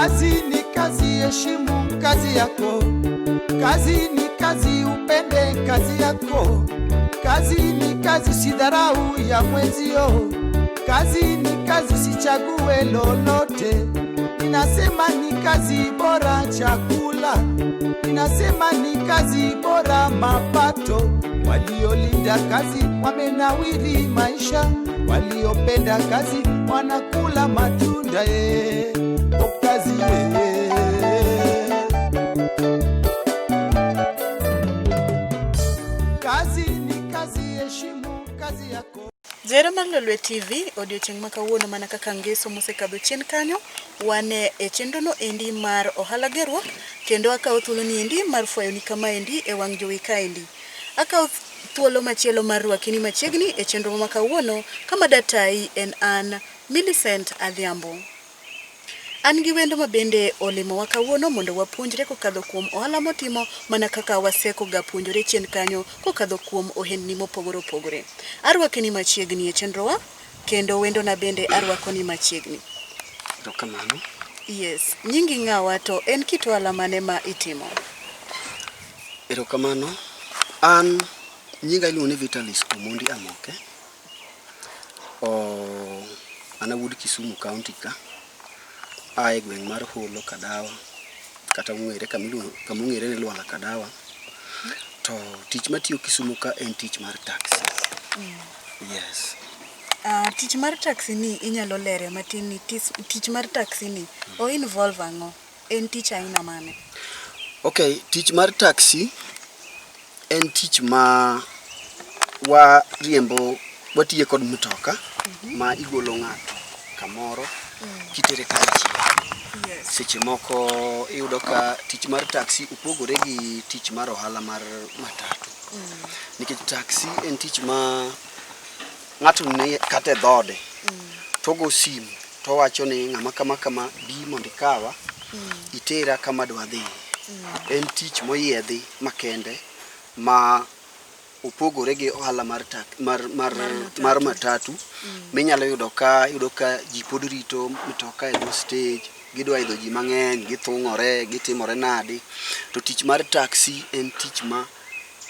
Kazi ni kazi, heshimu kazi yako. Kazi ni kazi, upende kazi yako. Kazi ni kazi, sidharau ya mwenzio. Kazi ni kazi, sichague lolote. Ninasema ni kazi bora chakula, ninasema ni kazi bora mapato. Waliolinda kazi wamenawiri maisha, waliopenda kazi wanakula matunda. Eh, oh, kazi eh. Kazi ni kazi, heshimu kazi yako. Johera mar Lolwe TV, odiochieng' ma kawuono mana kaka ngeso mosekadho chien kanyo, wan e chenro no endi mar ohala gerruok kendo akawo thuolo ni endi mar fwayoni kama endi e wang' jowi kaendi. Akawo thuolo machielo mar rwakini machiegni e chenro ma kawuono kama datayi en an Millicent Adhiambo. An gi wendo ma bende olimowa kawuono mondo wapuonjre kokadho kuom ohala motimo mana kaka waseko ga puonjore chien kanyo kokadho kuom ohendni mopogore opogore. Arwakeni machiegni e chenrowa kendo wendona bende arwakoni machiegni. Erokamano. Yes, nyingi ng'awa to en kit ohala mane ma itimo? Erokamano. An nyinga iluongo ni Vitalis Omondi Amoke. Oh, an awuod Kisumu County ka. Ae gweng' mar Holo Kadawa kata ong'ere kama ong'ere ni Lwala Kadawa. To tich matiyo Kisumu ka en tich mar taxi. Yes. Tich mar taxi ni inyalo lere matin ni tich mar taxi ni o involve ang'o? En tich aina mane? Okay, tich mar taxi en tich ma wariembo, watiye kod mtoka ma igolo ng'ato kamoro kitere kamachielo. Yes. Seche moko iyudo ka tich mar taxi opogore gi tich mar ohala mar matatu. Nikech taxi en tich ma ng'ato ni kata e dhode togo simu towacho ni ng'ama kama kama bi mondo ikawa itera kama adwa dhiye. En tich moyiedhi makende ma opogore gi ohala mar tak, mar, mar, mar matatu minyalo yudo ka iyudo ka ji pod rito mtoka e dho stage gidwa idho ji mang'eny githung'ore gitimore nadi to tich mar taxi en tich ma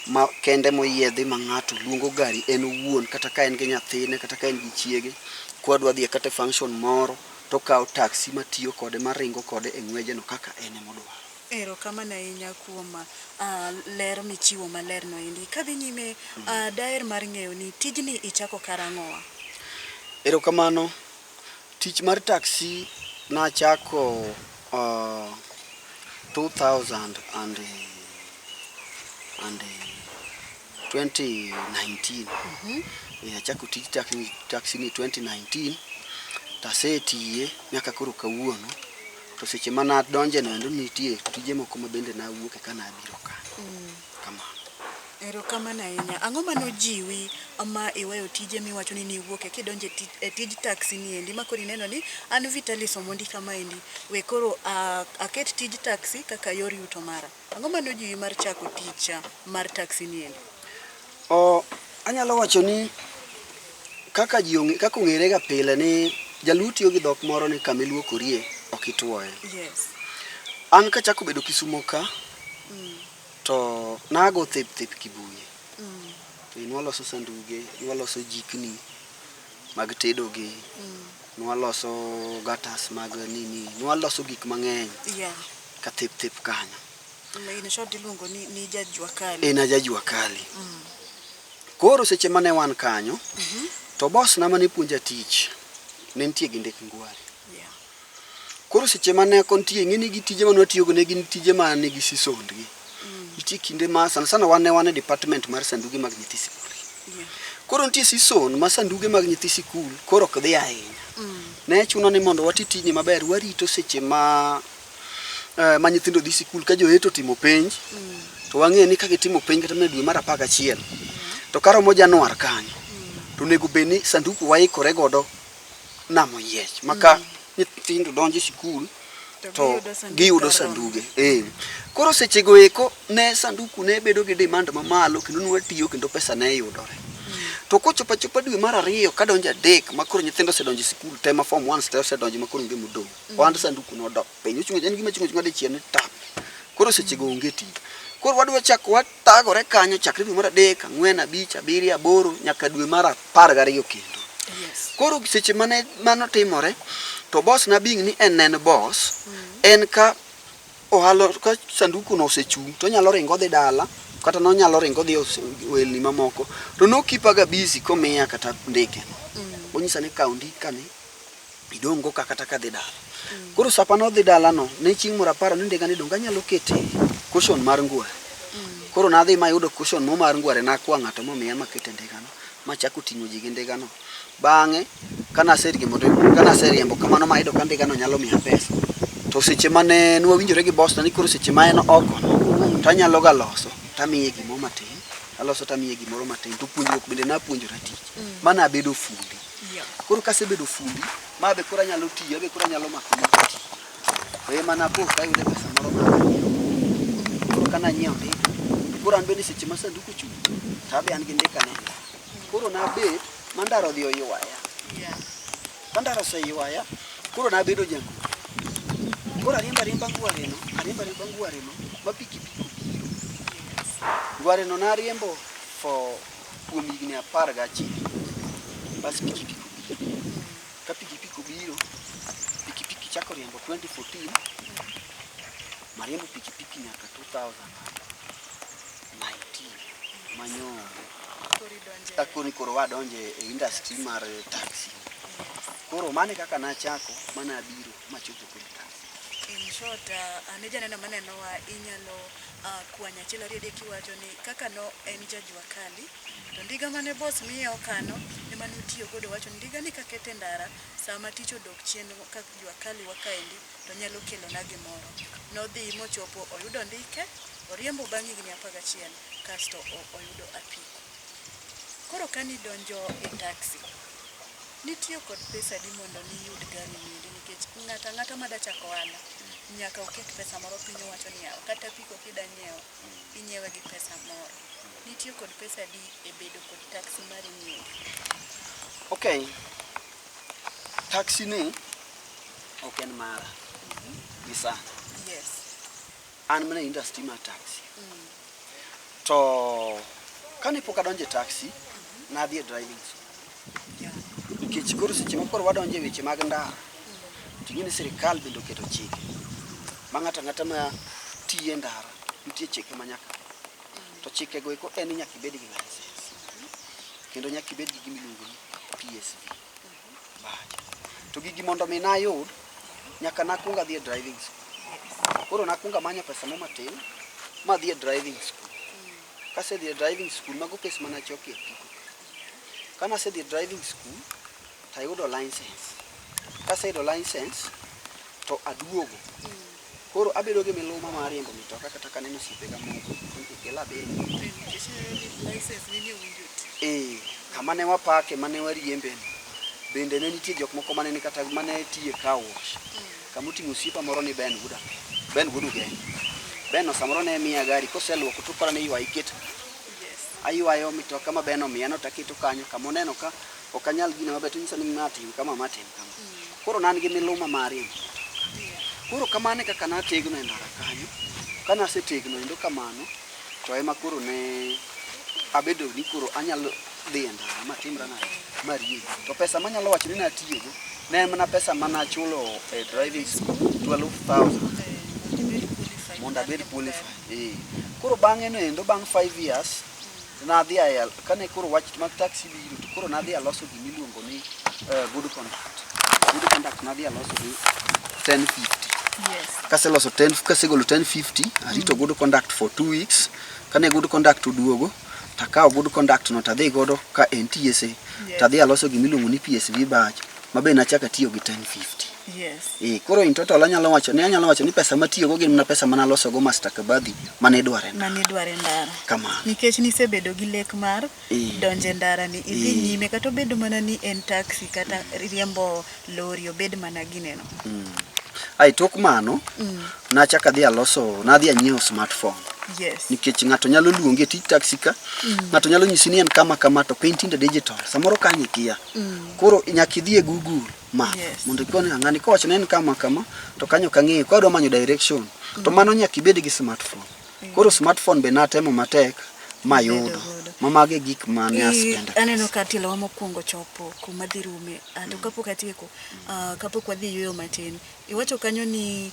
ma kende moyiedhi ma ng'ato luongo gari en owuon kata ka en gi nyathine kata ka en gi chiege kwadwa dhi kata e function moro tokawo taxi matiyo kode maringo kode e ng'wejeno kaka en emodwaro. Erokamano ahinya kuom ler michiwo maler no endi. Kadhi nyime, daher mar ng'eyo ni tijni ichako karang'owa? Erokamano. Tich mar taxi nachako 2000 and, and 2019. Achako tij taxi ni 2019 tasetiye nyaka koro kawuono. To seche mane adonje no endo nitie tije moko ma bende nawuoke ka nabiro ka. Kamano. Erokamano ahinya. Ang'o mane ojiwi ma iweyo tije miwacho ni niwuoke kidonjo e tij taxi ni endi ma koro ineno ni an Vitalis Omondi kama endi we koro aket tij taxi kaka yor yuto mara. Ang'o mane ojiwi mar chako tich mar taxi ni endi? Anyalo wacho ni kaka ji ong'e, kaka ong'ere ga pile ni jaluo tiyo gi dhok moro ni kama iluokorie ok ituoye. Yes. An kachako bedo Kisumo ka, to nago thep thep Kibuye. Nwaloso sanduge, nwaloso jikni mag tedo gi, nwaloso gatas mag nini, nwaloso gik mang'eny ka thep thep kanyo. In short iluongo ni jajua kali. En ajajua kali. Koro seche mane wan kanyo, to boss na mane puonja tich ne nitie gi ndek ngware. Koro seche mane kontie, ing'e ni gi tije mane watiyogo ne gin tije ma nigi season gi. Nitie kinde ma sana sana wan ne wan e department mar sanduge mag nyithi sikul. Koro nitie season ma sanduge mag nyithi sikul koro ok dhi ahinya. Ne chuno ni mondo wati tijni maber, warito seche ma ma nyithindo dhi sikul ka joeto otimo penj, to wang'e ni ka gitimo penj kata mana dwe mar 11, to karomo Januar kanyo, to onego bed ni sanduku waikore godo namo yiech ma ka nyithindo donjo e sikul to giyudo sanduge. Koro seche go eko ne sanduku ne bedo gi demand mamalo kendo ne watiyo kendo pesa ne yudore. To kochopo achopa dwe mar ariyo kadonjo adek ma koro nyithindo osedonjo e sikul te ma form 1 te osedonjo ma koro onge modong'. Ohand sanduku nodok piny. Ochung' en gima chung' achung'a dichiel ni tap. Koro sechego onge tich. Koro wadwa chako wathagore kanyo chakre dwe mar adek, ang'wen, abich, abiriyo, aboro nyaka dwe mar 12 kendo. Yes. Koro seche mane mano timore to boss na being ni en en boss, en ka ohala ka sanduku no osechung' to onyalo ringo odhi dala kata nonyalo ringo odhi ohelni mamoko to nokipaga busy komiya kata ndike. Onyisa ni kaw ndika ni idong' go ka kata kadhi dala. Koro sapa nodhi dala no ne chieng' moro aparo ni ndiga ni donge anyalo kete cushion mar ngware. Koro nadhi mayudo cushion mo mar ngware nakwa ng'ato momiya makete ndigano machako ting'o ji gi ndigano. Bang'e kanaseriembo kanaseriembo kamano mayudo ka ndigano nyalo miya pesa. To seche mane nwawinjore gi boss na ni koro seche ma en oko no to anyalo ga loso tamiye gimoro matin, aloso tamiye gimoro matin. To puonjruok bende napuonjora tich ma nabedo fundi. Yeah. Koro kasebedo fundi ma be koro anyalo tiyo, abe koro anyalo mako moko tich. To ema napo kayude pesa moro mar nyiewo. Koro ka nanyiewo ndika, to koro an bende seche ma sanduku ochung' to abe an gi ndika ne e ndara. Koro nabet ma ndara odhi oywaya. Yeah. Ka ndara oseywaya, koro nabedo jangware. Koro ariembo ariemba ngware no, ariembo ariemba ngware no ma pikipiki obiro. Ngware no nariembo for kuom higni 11. Bas pikipiki obiro. Ka pikipiki obiro, pikipiki chako riembo 2014, mariembo pikipiki nyaka 2019 manyo Koro idonje. akoni koro wadonje e industry mar taxi. Koro mano e kaka nachako mana abiro machopo koro e taxi. In short, an e janeno manenowa inyalo kwanyo achiel ariyo adek iwacho ni kaka no en jajua kali to ndiga mane boss miye okano ema notiyo godo owacho ni ndiga ni kakete e ndara sama tich odok chien ka jua kali wa kaendi to nyalo kelona gimoro. Nodhi mochopo oyudo ndike, oriembo bang' higni 11 kasto oyudo apiko. Koro kanidonjo e taxi, nitiyo kod pesa adi mondo niyud gari niendi nikech ng'ato ang'ata mada chako ohala nyaka oket pesa moro piny owacho ni yawa kata apiko kida nyiewo inyiewe gi pesa moro. Nitiyo kod pesa adi e bedo kod taxi mari niendi? Okay. Taxi ni ok en mara gi sani. Yes. An mana e industry mar taxi. To kane pok adonjo e taxi, nadhi e driving school. Yeah. Nikech koro seche ma koro wadonjo e weche mag ndara, to ing'e ni sirikal bende oketo chike ma ng'ato ang'ata ma tiyo e ndara nitie chike ma nyaka to chike go eko en ni nyaka ibed gi license kendo nyaka ibed gi gima iluongo ni PSV badge. To gigi mondo mi nayud, nyaka nakuong adhi e driving school. Koro nakuongo amanyo pesa mo matin madhi e driving school. Kasedhi e driving school, mago pes mane achoko e apiko. Kane asedhi e driving school, tayudo license. Kaseyudo license, to aduogo. Koro abedo gi miluma mar riembo mitoka kata kaneno osiepega moko, kel abili. Nikech license nini owinjo ti. Eh, kama ne wapake, mane wariembe ni, bende ne nitie jok moko mane ni kata mane tiye car wash. Kama oting'o osiepa moro ni Ben wuod Ape, Ben wuod Ugenya. Ben no samoro ne miya gari, koseluoko to oparo ni ywaye iket. Yes. Aywayo mitoka ma Ben omiya no taketo kanyo, kama oneno ka ok anyal gine maber tonyisa ni ma tim kama, ma tim kama. Koro ne an gi miluma mar riembo mitoka. Koro kamano e kaka nategno e ndara kanyo. Kane asetegno endo kamano, to ema koro ne abedo ni koro anyalo dhi e ndara matimra nade, mariembi. To pesa manyalo wacho ni natiyogo, ne en mana pesa mane achulo e driving school, 12,000. Mondo abed qualified. Eh. Koro bang'e no endo, bang' 5 years, nadhi a kane koro wach mag taxi biro, to koro nadhi aloso gima iluongo ni good conduct. Good conduct nadhi aloso gi 1050. Yes. Kaseloso 10, kasegolo 1050, arito good conduct for 2 weeks. Kane good conduct oduogo, takawo good conduct no tadhi godo ka NTSA. Yes. Tadhi aloso gima iluongo ni PSV badge, ma be nachako atiyo gi 1050. Yes. Eh, koro in total anyalo wacho ni pesa matiyogo gin mana pesa mane alosogo mustakabadhi mane idwaro e ndara. Mane idwaro e ndara. Kamano. Nikech nisebedo gi lek mar Eh. donjo e ndara ni idhi Eh. nyime kata obedo mana ni en taxi kata riembo lori obed mana gineno. Ai tok mano, nachako adhi aloso, nadhi anyiewo smartphone. Yes. Nikech ng'ato nyalo luongi e tij taxi ka, ng'ato nyalo nyisi ni en kama kama to piny tinde digital, samoro kanyo ikia. Koro nyaka idhi e Google Map mondo ikone ng'ani kowacho ni en kama kama to kanyo ok ang'eyo, koro adwa manyo direction. To mano nyaka ibed gi smartphone. Koro smartphone be natemo matek mayudo. Ma mago e gik mane aspenda. Aneno ka tielowa mokwongo chopo kuma dhi rume. To kapok atieko, kapok wadhi yueyo matin, Iwacho kanyo ni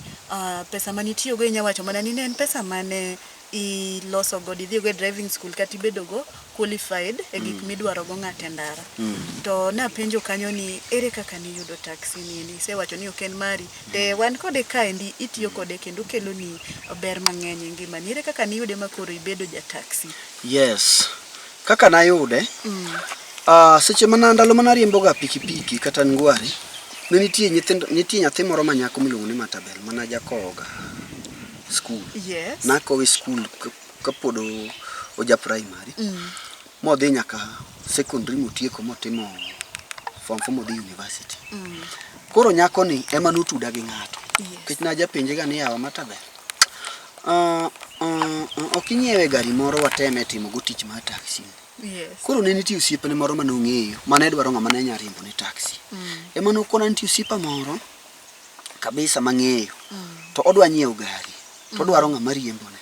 pesa mane itiyogo inya wacho mana ni ne en pesa mane iloso godo idhigo e driving school kata ibedo go qualified e gik midwaro go ng'ato e ndara. To napenjo kanyo ni ere kaka niyudo taxi ni endi? Isewacho ni ok en mari. To wan kode kaendi itiyo kode kendo okeloni ber mang'eny e ngimani. Ere kaka niyude ma koro ibedo ja taxi? Yes. Kaka nayude, seche mana ndalo mane ariemboga pikipiki kata ngwari, ne nitie nyithindo, nitie nyathi moro ma nyako miluongo ni Matabel mane ajakowoga skul. Yes. Nakowe skul kapod oja primary. Modhi nyaka secondary motieko motimo form four modhi university. Koro nyakoni ema notuda gi ng'ato. Nikech najapenje ga ni yawa Matabel, ok inyiewe gari moro wateme timo go tich mar taxi. Yes. Koro ne nitie osiepne moro mane ong'eyo mane dwaro ng'ama ne nyalo riembo ne taxi. Ema nokona nitie osiepa moro kabisa mang'eyo to odwa nyiewo gari to odwaro ng'ama riembone.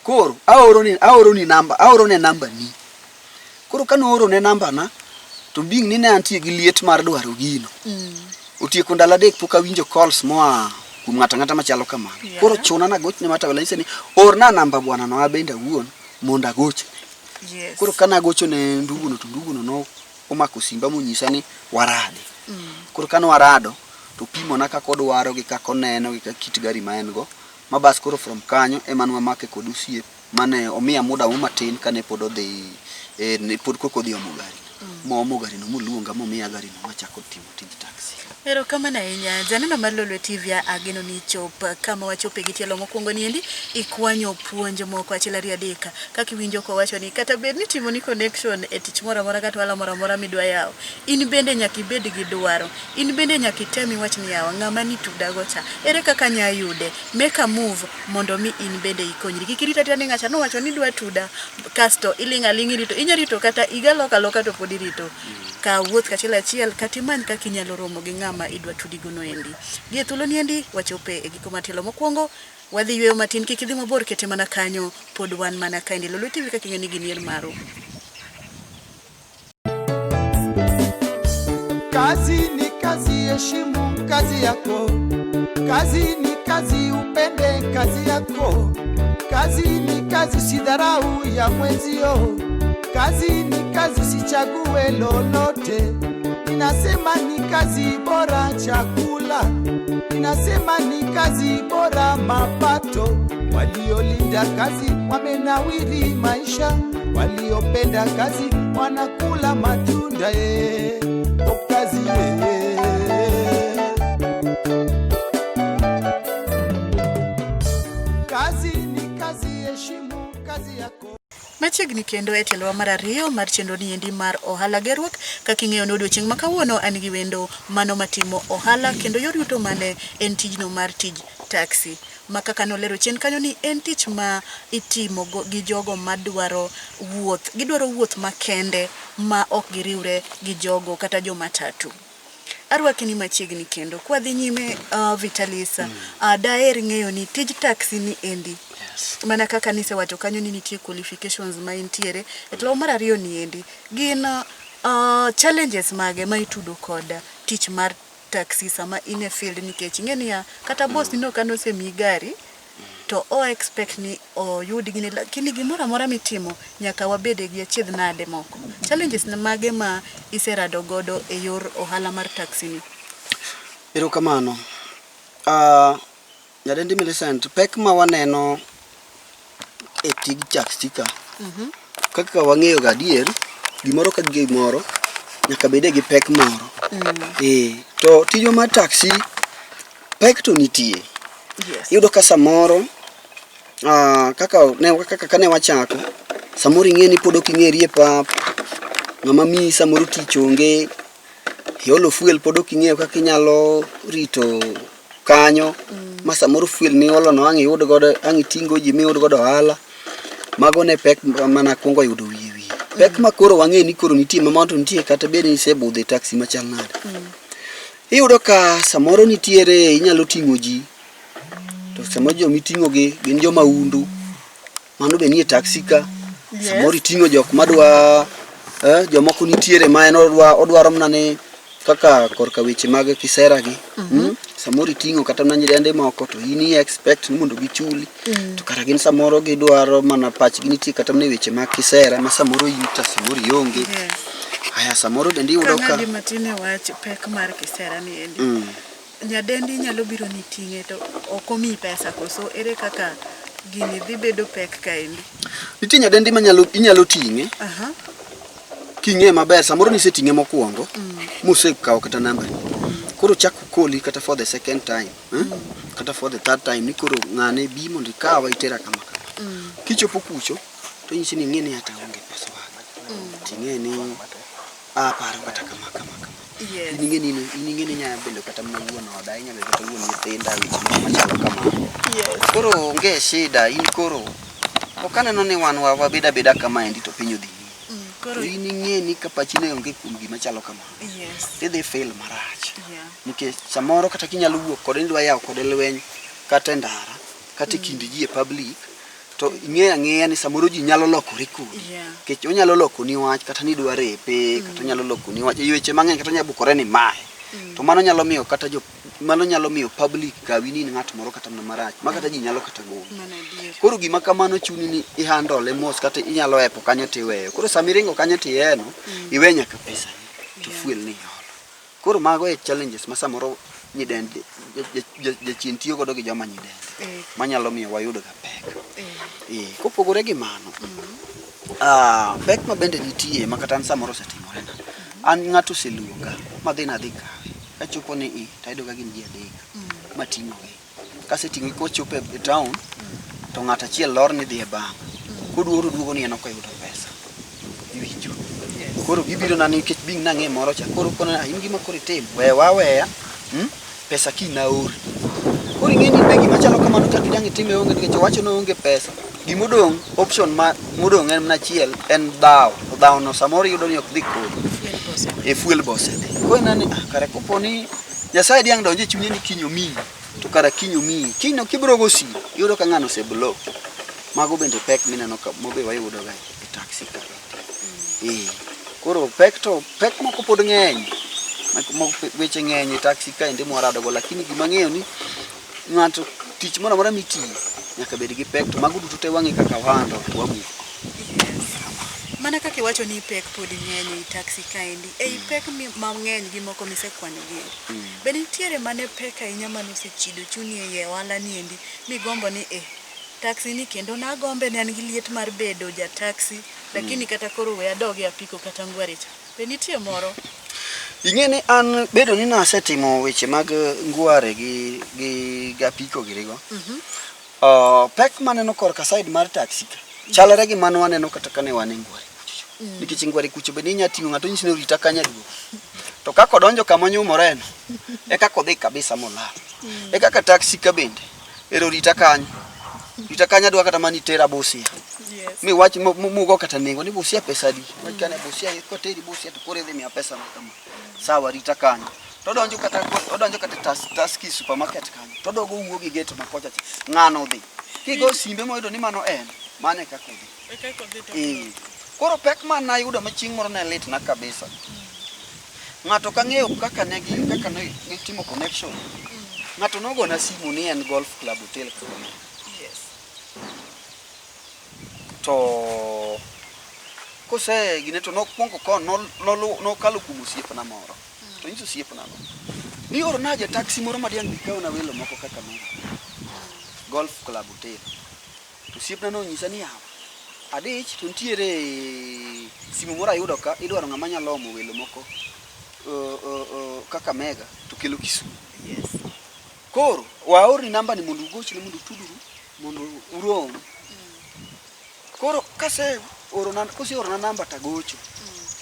Koro aoroni aoroni namba aorone namba ni. Koro kane oorone namba na to being ni ne antie gi liet mar dwaro gino. Otieko ndalo adek pok awinjo calls moa kuom ng'ato ang'ata machalo kamano. Yeah. Koro chuna nagochne Matabel anyise ni orna namba bwana no abende awuon mondo agochne. Yes. Koro kane agocho ne ndugu no to ndugu no no omako simba monyisa ni waradi. Koro kane warado to opimona kaka odwaro gi kaka oneno gi kaka kit gari ma en go. Ma bas koro from kanyo ema ne wamake kod osiep mane omiya muda mo matin kane pod odhi ne pod koka odhi omo gari. Moomo gari no moluonga momiya gari no machako timo tij taxi. Erokamano ahinya. Janeno mar Lolwe TV ageno ni chop kama wachope gi tielo mokwongo ni endi ikwanyo puonj moko achiel ariyo adek kaka iwinjo kowacho ni kata bed ni itimo ni connection e tich moro amora kata ohala moro amora midwa yawo, in bende nyaka ibed gi dwaro. In bende nyaka item iwach ni yawa ng'ama nitudago cha ere kaka anya yude? Make a move mondo mi in bende ikonyri. Kik irit arita ni ng'acha nowacho ni dwa tuda kasto iling' aling' irito. Inya rito kata higa loka aloka to pod irito. Kaw wuoth kachiel achiel kata imany kaka inyalo romo gi ng'ama idwa tudigo no endi. Gi e thuolo ni endi wachope e giko mar tielo mokwongo. Wadhi yueyo matin kik idhi mabor kete mana kanyo pod wan mana kaendi. Lolwe TV kaka ing'eyo ni gin maru. Kazi ni kazi, heshimu kazi yako. Kazi ni kazi, upende kazi yako. Kazi ni kazi, usidharau ya mwenzio. Kazi ni kazi, usichague lolote. Ninasema ni kazi bora chakula, ninasema ni kazi bora mapato. Waliolinda kazi wamenawiri maisha, waliopenda kazi wanakula matunda. O kazi eh. Kazi ni kazi, heshimu kazi yako. Machiegni kendo e tielowa mar ariyo mar chenro ni endi mar ohala gerruok. Kaka ing'eyo ni odiochieng' ma kawuono an gi wendo mano matimo ohala kendo yor yuto mane en tijno mar tij taxi. Ma kaka nolero chien kanyo ni en tich ma itimo gi jogo madwaro wuoth. Gidwaro wuoth makende ma ok giriwre gi jogo kata jo matatu. Arwaki ni machiegni kendo. Kwadhi nyime Vitalis, daher ng'eyo ni tij taxi ni endi. Yes. Mana kaka nisewacho kanyo ni nitie qualifications ma intiere. E tlo mar ariyo ni endi, gin challenges mage ma itudo kod tich mar taxi sama in e field nikech ing'e niya, kata boss ni no kane osemiyi gari, to o expect ni oyud gini, lakini gimoro amora mitimo nyaka wabede gi achiedh nade moko. Challenges mage ma iserado godo e yor ohala mar taxi ni? Erokamano. Nyadendi Millicent, pek ma waneno e tij taxi ka, kaka wang'eyo ga adier, gimoro ka gimoro nyaka bede gi pek moro. To tijwa mar taxi, pek to nitie. Yes. Iyudo ka samoro, kaka kane wachako, samoro ing'e ni pod ok ing'eri e pap, ng'ama miyi samoro tich onge, iolo fuel pod ok ing'eyo kaka inyalo rito kanyo, ma samoro fuel miolo no ang' iyud godo, ang' iting' go ji miyud godo ohala. Mago ne pek mana kuongo yudo wiye wiye. Pek ma koro wang'e ni koro nitie ma to nitie kata bed ni isebudho e taxi machal nade. Iyudo ka samoro nitiere inyalo ting'o ji to samoro jomiting'o gi gin joma undu. Mano be nie taxi ka. Samoro iting'o jok madwa jomoko nitiere ma en odwa odwaro mana ni kaka korka weche mag kisera gi. Samoro iting'o kata mana nyirende moko to in i expect ni mondo gichuli. To kara gin samoro gidwaro mana pachgi nitie kata mana e weche mag kisera ma samoro in to samoro ionge. Yes. Aya samoro bende iyudo ka Kang'adi matin e wach pek mar kisera ni endi. Nyadendi nyalo biro ni ting'e to ok omiyi pesa koso ere kaka gini dhi bedo pek kaendi? Nitie nyadendi manyalo inyalo ting'e Aha. king'e maber samoro niseting'e mokwongo mosekawo kata nambani koro chak okoli kata for the second time kata for the third time ni koro ng'ane bi mondo ikawa itera kama kama kichopo kucho to inyisi ni ing'e ni hata aonge pesa waga ting'e ni aparo kata kama kama kama Yes. in ing'e ni in ing'e ni inya bedo kata mana wuon oda inya bedo kata wuon nyithinda weche moko machalo kamago Yes. koro onge shida in koro ok aneno ni wan wabed abeda kamaendi to piny odhi nyime Koro to in ing'e ni ka pachi ne onge kuom gima chalo kamano yes. tidhi fail marach Yeah. nikech samoro kata kinyalo wuok kode nidwa yawo kode lweny kata e ndara kata e kind ji e public to ing'eyo ang'eya ni samoro ji nyalo lokore kodi Yeah. nikech onyalo lokoni wach kata nidwa repe kata onyalo lokoni wach e weche mang'eny kata onyalo bukore ni mae to mano nyalo miyo kata jo mano nyalo miyo public kawi ni in ng'at moro kata mana marach ma kata ji nyalo kata goyi Mano adier. koro gima kamano chuni ni ihandole mos kata inyalo epo kanyo tiweyo koro sama iringo kanyo tiyeno iwe nyaka pesani to Yeah. fuel ni iolo koro mago e challenges ma samoro nyidende jachien tiyo godo gi joma nyidende Eh. manyalo miyo wayud ga pek Eh. Eh, kopogore gi mano pek ma bende nitie ma kata an samoro osetimorena an ng'ato oseluonga madhi nadhi kawe kachopo ni i tayudo ka gin ji adek mating'ogi kaseting'ogi kochopo e town to ng'ato achiel lor ni dhi e bank koduogo to duogo ni en ok oyudo pesa iwinjo Yes. koro gibiro na nikech bing nang'e moro cha koro kona in gima koro itim wewa aweya pesa kiny naorni koro ing'e ni be gima chalo kamano kaka idang' itime onge nikech owacho ni oonge pesa gimodong' option ma modong' en mana achiel en dhawo to dhawo no samoro iyudo ni ok dhi kodi Fuel boss. e fuel bosedhi koro ineno ni ah, kare kopo ni Nyasaye diang' donjo e chunye ni kiny omiyi to kara kiny omiyi kiny no kibiro go simu iyudo ka ng'ano oseblock mago bende pek mineno ka mobe wayudo ga e taxi ka eh koro pek to pek moko pod ng'eny weche ng'eny e taxi kaendi mwaradogo lakini gima ang'eyo ni ng'ato tich moro amora mitiyo nyaka bed gi pek to mago duto te wang'e kaka wahando to wamove Yes. Mana kaka iwacho ni pek pod ng'eny ei taxi kaendi. Ei pek mang'eny gi moko misekwano gi endi. Be nitiere mane pek ahinya mane osechido chunyi ei ohala ni endi migombo ni eh taxi ni kendo nagombe ne an gi liet mar bedo ja taxi lakini kata koro we adog e apiko kata ngware cha. Be nitie moro? Ing'e ni an bedo ni nasetimo weche mag ngware gi apiko girigo. Pek maneno korka side mar taxi ka chalre gi mano waneno kata kane wan e ngware kucho. Nikech ngware kucho bende inya ting'o ng'ato nyisi ni orita kanyo aduogo. To kaka odonjo kama onyumore no, e kaka odhi kabisa molal. E kaka taxi ka bende, ero orita kanyo. Rita kanyo adwa kata mana itera Busia. Yes. Miwach mugo kata nengo ni Busia pesa adi. Wach kane Busia koteri Busia to koro idhi miya pesa ma kama. Sawa rita kanyo. To odonjo kata odonjo kata Tuskys supermarket kanyo. To odogo owuok gi gate ma kocha cha. Ng'ano odhi. Kigo simbe moyudo ni mano en, mano e kaka odhi. E kaka odhi to Eh. Koro pek ma nayudo ma chieng' moro ne litna kabisa. Ng'ato ok ang'eyo kaka ne gi kaka ne gitimo connection. Ng'ato nogona simu ni en Golf Club Hotel Kakamega. Yes. To kose gine to nokwongo kon nokalo kuom osiepna moro. To nyiso osiepna no. Ni orna ja taxi moro ma diang' bi kawna welo moko Kakamega. Golf Club Hotel. To osiepna no onyisa ni yawa adich to nitiere simu moro ayudo ka idwaro ng'ama nyalo omo welo moko Kakamega to kelo Kisumu. Yes. Koro waorni namba ni mondo ugochne mondo utudru mondo urom. Koro kase orona koseorona namba tagocho.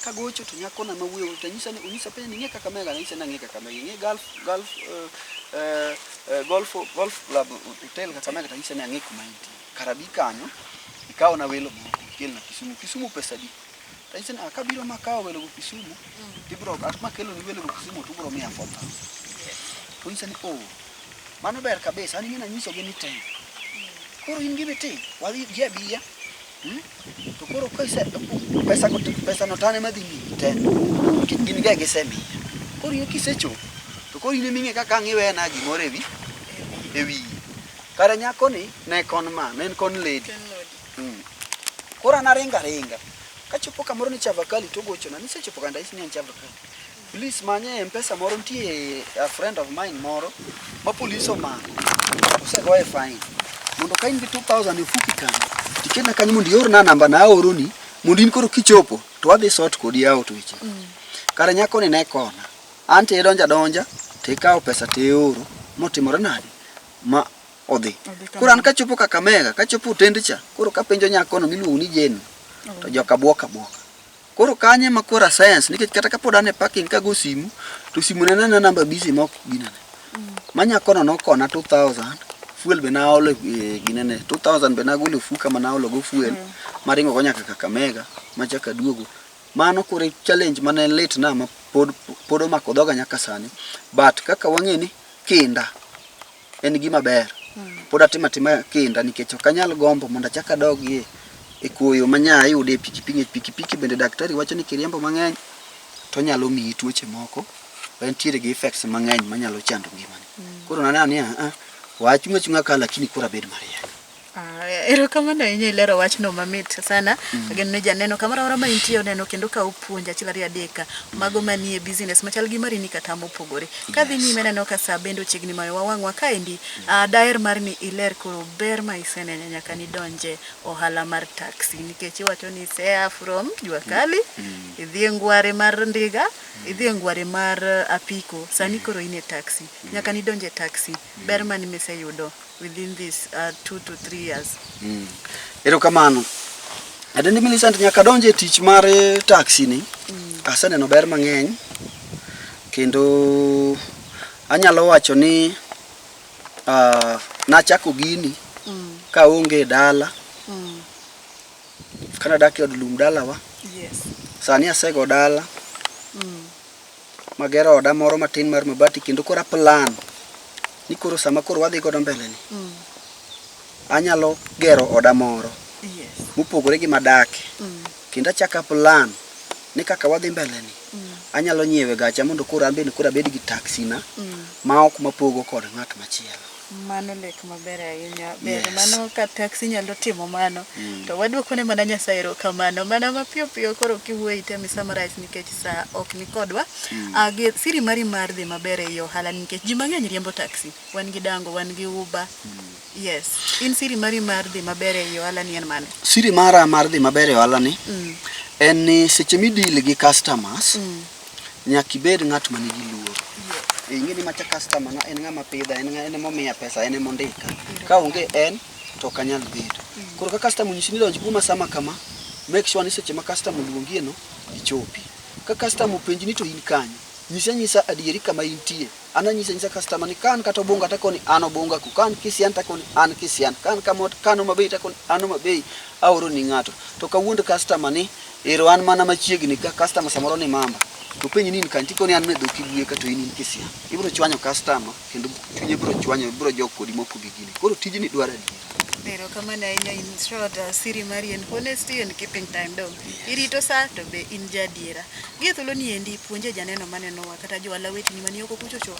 Kagocho to nyakona mawuoyo to nyisa ni onyisa penjo ni ing'e Kakamega anyise ni ang'e Kakamega ing'e Golf Golf Golf Golf Club Hotel Kakamega to anyise ni ang'e kuma entie. Kara bi kanyo Ikawna welo moko ikelna Kisumu. Kisumu pesa adi? Tanyise ni, "Ah, kabiro makawo welo go Kisumu, tibiro at makelo ni welo go Kisumu to ubiro miya 4000. To onyisa ni, oh, mano ber kabisa, an ing'e nanyisogi ni ten. Koro in gima itim, wadhi ji abiya. To koro kaise pesa go pesa no tane madhi miyi ten. Nikech gin ga gisemiya. Koro in kisechopo, to koro in eming'e kaka ang' iwena gimoro ewi e wiye. Kare nyakoni ne con man, ne en con lady. Koro an aringo aringa. Kachopo kamoro ni Chavakali to ogochona, nisechopo kanye? Anyise ni an Chavakali. Please manye M-Pesa moro nitie a friend of mine moro ma police omako. Osegoye fine. Mondo ka in gi 2000 e ofuki kanyo, tikelna kanyo mondo iorna namba na aoroni mondo in koro kichopo to wadhi sort kodi out weche. Kare nyakoni ne kona. An to idonjo adonja tikawo pesa tioro motimore nade? Ma odhi. Koro an kachopo Kakamega, kachopo otende cha, koro kapenjo nyakono miluongo ni Jane, to joka buok abuoka. Koro kanyo ema koro a sense nikech kata kapod an e parking kago simu, to simu ne nena namba busy ma ok ginene. Ma nyakono nokona 2000, fuel be naolo e ginene, 2000 be nagolo e ofuka ma naolo go fuel, maringo go nyaka Kakamega, machako aduogo. Mano koro e challenge mane litna ma pod, pod omako dhoga nyaka sani. But kaka wang'e ni kinda en gima ber. Pod atimo atima kinda nikech ok anyal gombo mondo achak adogie e koyo ma nya ayude e pikipiki. Pikipiki bende daktari wacho ni kiriembo mang'eny to onyalo miyi tuoche moko. Entiere gi effects mang'eny manyalo chando ngimani. Koro naneno ni a we achung' achung'a ka lakini koro abed mariek. Erokamano ahinya ilero wachno mamit sana. Ageno ni janeno kamoro amora ma intie oneno kendo ka opuonj achiel ariyo adek mago manie business machal gi mari ni kata mopogore. Kadhi nyime neno ka saa bende ochiegni mayo wa wang'wa kaendi. Daher mar ni iler koro ber ma iseneno nyaka nidonje ohala mar taxi nikech iwacho ni isea from Jua Kali, idhi e ngware mar ndiga, idhi e ngware mar apiko, sani koro in e taxi. Nyaka nidonje taxi, ber mane miseyudo within this 2 to 3 years? Erokamano. Adendi Millicent nyaka donje e tich mar taxi ni. Aseneno ber mang'eny kendo anyalo wacho ni nachako gini kaonge e dala kanadak e od lum dalawa. Sani asego dala magero oda moro matin mar mabati kendo koro a plan ni koro sama koro wadhi godo mbele ni anyalo gero oda moro mopogore gi madake kendo achako a plan ni kaka wadhi mbele ni anyalo nyiewe gacha mondo koro an bende koro abed gi taxi na ma ok mapogo kod ng'at machielo. Mano lek maber ahinya. Ber mano ka taxi nyalo timo mano. To waduoko ne mana Nyasaye erokamano. Mana mapiyo piyo koro kiwuoyo item i summarize nikech saa ok ni kodwa. Gi siri mari mar dhi maber ei ohala nikech ji mang'eny riembo taxi. Wan gi Dango, wan gi Uber. Yes. In siri mari mar dhi maber ei ohala ni en mane? Siri mara mar dhi maber e ohala ni en ni seche midil gi customers nyaka ibed ng'at manigi luor. Ing'e ni macha customer na en ng'ama pidha, en en emomiya pesa, en emondika. Ka onge en to ok anyal bedo. Koro ka customer onyisi ni donj kuoma sama kama, make sure ni seche ma customer oluongie no, ichopi. Ka customer openji ni to in kanye, nyise anyisa adieri kama intie. An anyise anyisa customer ni ka an kata Obunga takoni an Obunga ku, ka an Kisian takoni an Kisian, ka an kamo ka an Homa Bay takoni an Homa Bay, aoro ni ng'ato. To kawuond customer ni ero an mana machiegni ka customer samoro ni Mamba, to penji ni in kanye tikoni an e dho Kibuye ka to in in Kisian. Ibiro chwanyo customer kendo chunye biro chwanyo biro jok kodi moko gi gini. Koro tijni dwaro adiera. Erokamano ahinya in short siri mari en honesty and keeping time dong. Irito sa to be in jadiera. Gi e thuolo ni endi puonje janeno manenowa kata johala weteni mani oko kuchocho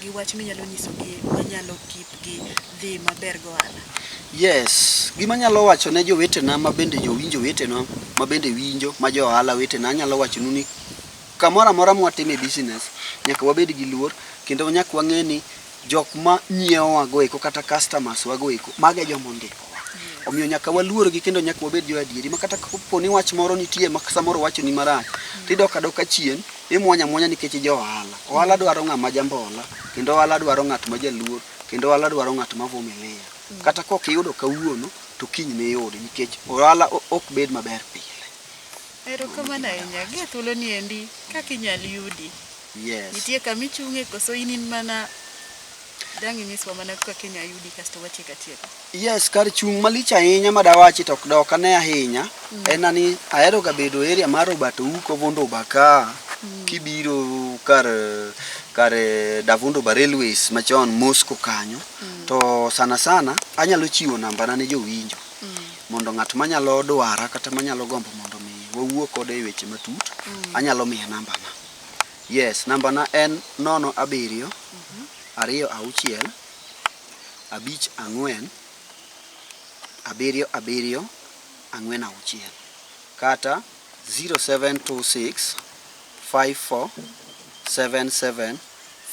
gi wach minyalo nyisogi manyalo keep gi dhi maber gohala. Yes, gima anyalo wacho ne jowetena ma bende jowinjo wetena ma bende winjo ma jo ohala wetena anyalo wachonu ni kamoro amora mwatime business nyaka wabed gi luor kendo nyaka wang'e ni jok ma nyiewowa go eko kata customers wa go eko mago e joma ondikowa. Omiyo nyaka waluorgi kendo nyaka wabed jo adieri ma kata kapo ni wach moro nitie ma samoro owachoni marach tidok adoka chien imuonyo amuonya nikech jo ohala. Ohala dwaro ng'ama jambola kendo ohala dwaro ng'at ma jaluor kendo ohala dwaro ng'at ma vumilia. Kata kok iyudo kawuono to kiny niyudi nikech ohala ok bed maber pile. Erokamano ahinya. Gi e thuolo ni endi kaka inyal yudi. Yes. Nitie kama ichung'e koso in in mana Dang' inyiswa mana kaka Kenya yudi kasto watieko atieka. Yes, kar chung' malich ahinya ma dawachi to ok ane ahinya en ani ahero ga bedo area mar Robert Ouko Vunduba ka kibiro kar kar Davunduba Railways machon Moscow kanyo to sana sana anyalo chiwo nambana ne jowinjo mondo ng'at manyalo dwara kata manyalo gombo mondo mi wawuo kode e weche matut anyalo miye nambana. Yes, nambana en 0 7 2 6 5 4 7 7 4 6 kata 0726 54 77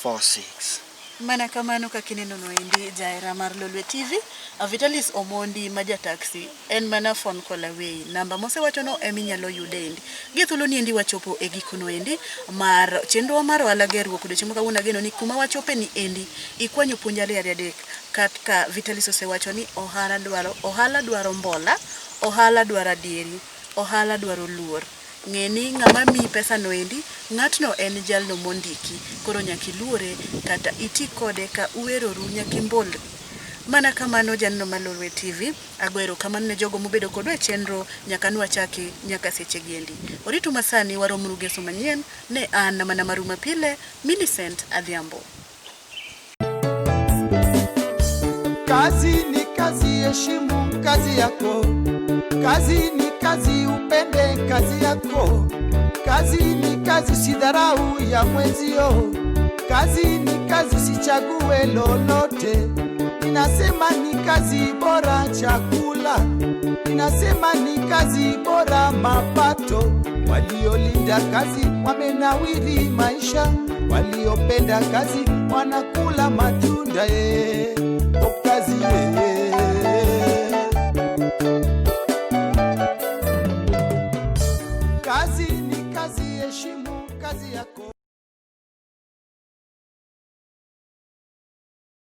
46. Mana kamano kaka ineno no endi jahera mar Lolwe TV, Vitalis Omondi ma ja taxi en mana phone call away. Namba mosewacho no ema inyalo yude endi. Gi thuolo ni endi wachopo e giko no endi mar chenro mar ohala gerruok odiochieng' ma kawuono. Ageno ni kuma wachope ni endi ikwanyo puonj ariyo ariyo adek kaka Vitalis osewacho ni ohala dwaro mbola, ohala dwaro adieri, ohala dwaro luor. Ng'e ni ng'ama miyi pesa no endi, ng'atno en jalno mondiki. Koro nyaka iluore kata iti kode ka uweroru nyaka imbolri. Mana kamano janeno mar Lolwe TV, ago erokamano ne jogo mobedo kodwa e chenro nyaka nwachaki nyaka seche gi endi. Oritu masani waromuru geso manyien ne an mana maru mapile Millicent Adhiambo. Kazi ni kazi, heshimu kazi yako. Kazi ni kazi, upende kazi yako. Kazi ni kazi, usidharau ya mwenzio. Kazi ni kazi, usichague lolote. Ninasema ni kazi bora chakula, ninasema ni kazi bora mapato. Waliolinda kazi wamenawiri maisha, waliopenda kazi wanakula matunda.